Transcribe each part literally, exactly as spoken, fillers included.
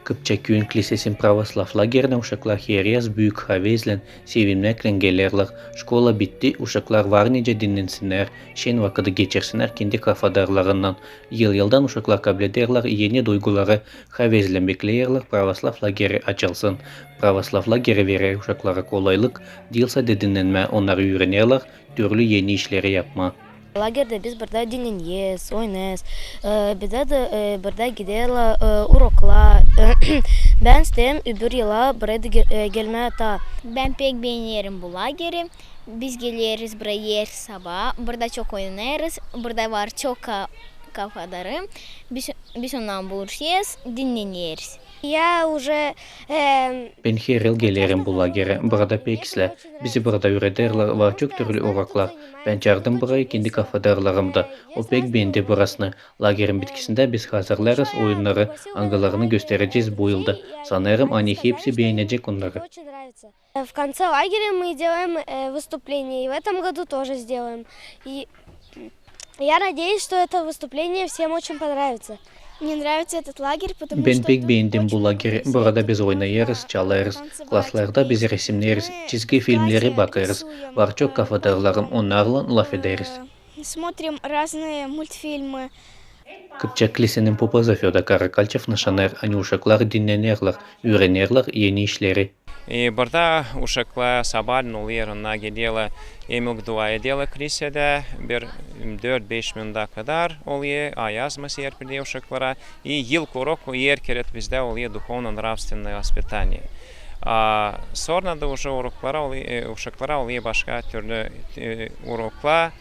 Kıpçak küüyün klisesin pravoslav lagerinä uşaklar her yaz büük havezlän, sevinmäklän gelerlär. Şkola bitti, uşaklar var nicä dinnensinnär, şen vakıdı geçirsinnär kendi kafadarlarınnan. Yıl-yıldan uşaklar kablederlär eni duyguları, havezlän bekleerlär pravoslav lageri açılsın. Pravoslav lageri verer uşaklara kolaylık, diil sade dinnenmää, onnar üürenerlär türlü eni işleri yapmaa. Lagerdä biz burada dinneneriz, oynêêrız. E, bir dä, e, burada giderlär, e, uroklara. Bän isteerim öbür yıla buraya da ge-, e, gelmää taa. Bän pek beenerim bu lageri. Biz geleriz buraya her sabaa. Burada çok oynêêrız. Burada var çok ka-, kafadarı. Biz, biz onunnan buluşêrız, dinneneriz. Я уже, эм, Bän her yıl gelerim bu lagerä. Burada pek islää. Bizi burada üürederlär, var çok türlü uroklar. Bän çaardım burayı kendi kafadarlarımı da. O pek beendi burasını. Lagerin bitkisindä biz hazırlêêrız oyunnarı, angılarını gösterecez bu yılda. Sanêrım, ani hepsi beenecek onnarı. В конце лагеря мы делаем, э, выступление, и в этом году тоже сделаем. И я надеюсь, что это выступление всем очень понравится. Мне нравится этот лагерь, потому что Bän pek beendim bu lageri. Burada biz oynêêrız, çalêrız. Klaslarda biz resimneriz, çizgi filmleri bakêrız. Var çok kafadarlarım, onnarlan lafederiz. Смотрим разные мультфильмы. Kıpçak klisenin papazı Födor Karakalçev nışanêêr, ani uşaklar dinnenerlär, üürenerlär eni işleri. E, burada uşaklar sabaalän olêr, onnar gederlär, hem ilk dua ederlär klisedä, bir dört-beş minudä kadar olêr, ayazma serpiler uşaklara. I ilk urok, o, er kerä bizdä olêr duhovno-nravstvennaya vaspitanie. A, sora da uje uroklara olêr, e, uşaklara olêr başka türlü, e, uroklar.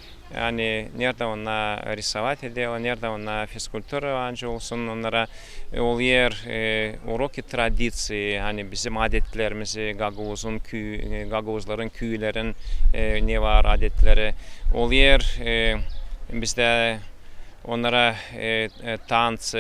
Ani neredä onnar risovat ederlär, neredä onnar fizkultura, ancak olsun onnara, e, olêr, e, uroki tradiţiyi, ani bizim adetlerimizi, gagauzun küü-, e, gagauzların küülerin, e, ne var adetleri. Olêr, e, bizdä onnara, e, e, tanţı,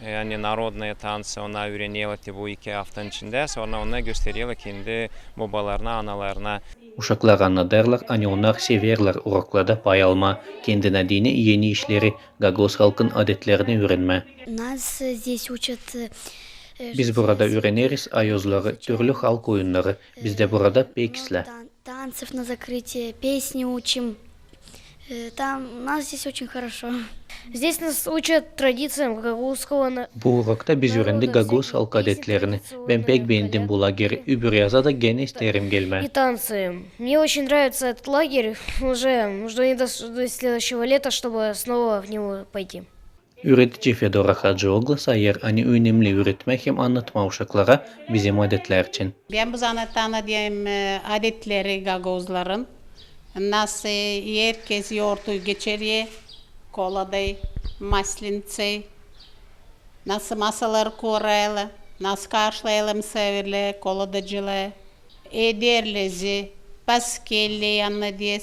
e, ani narodnaya tanţı, onnar üürenerlär te bu iki aftanın içindä, sora onnar göstererlär kendi bobalarına, analarına. Uşaklar annadêrlar, ani onnar severlär uroklarda pay almaa, kendinä deyni eni işleri, gagauz halkın adetlerini üürenmää. Нас, э, здесь учат, э, Biz burada üüreneriz ayozları, türlü halk oyunnarı. Bizdä burada pek islää. Танцев на закрытие, песни учим. Э, там у нас здесь очень хорошо. Здесь нас учат традициям гагузского на- Bu urokta biz üürendik gagauz halk adetlerini. Bän pek beendim bu lageri. Öbür yaza da genä isteerim gelmää. И танцы. Мне очень нравится этот лагерь. Уже жду не дождусь следующего лета, чтобы снова в него пойти. Üüredici Födora Hadjioglu sayêr, ani önemli üüretmää hem annatmaa uşaklara bizim adetlär için. Bän bu zamanı tanıdım, e, adetleri gagauzların. Nasıl herkez yortu geçirer, koladay, maslenţay. Nasıl masaları kurêrlar, nasıl karşılêêrlar misaafirleri, koladaycıları. Ederlär zil, paskelleri annadêr.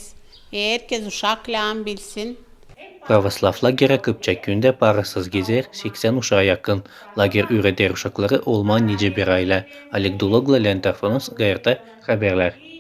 Herkez uşak lääzım bilsin. Pravoslav lagerä Kıpçak küüyündä parasız gezer seksän uşaa yakın. Lager üüreder uşakları olmaa nicä bir aylä. Oleg Duloglu, Leonid Afanasov, GRT Haberlär.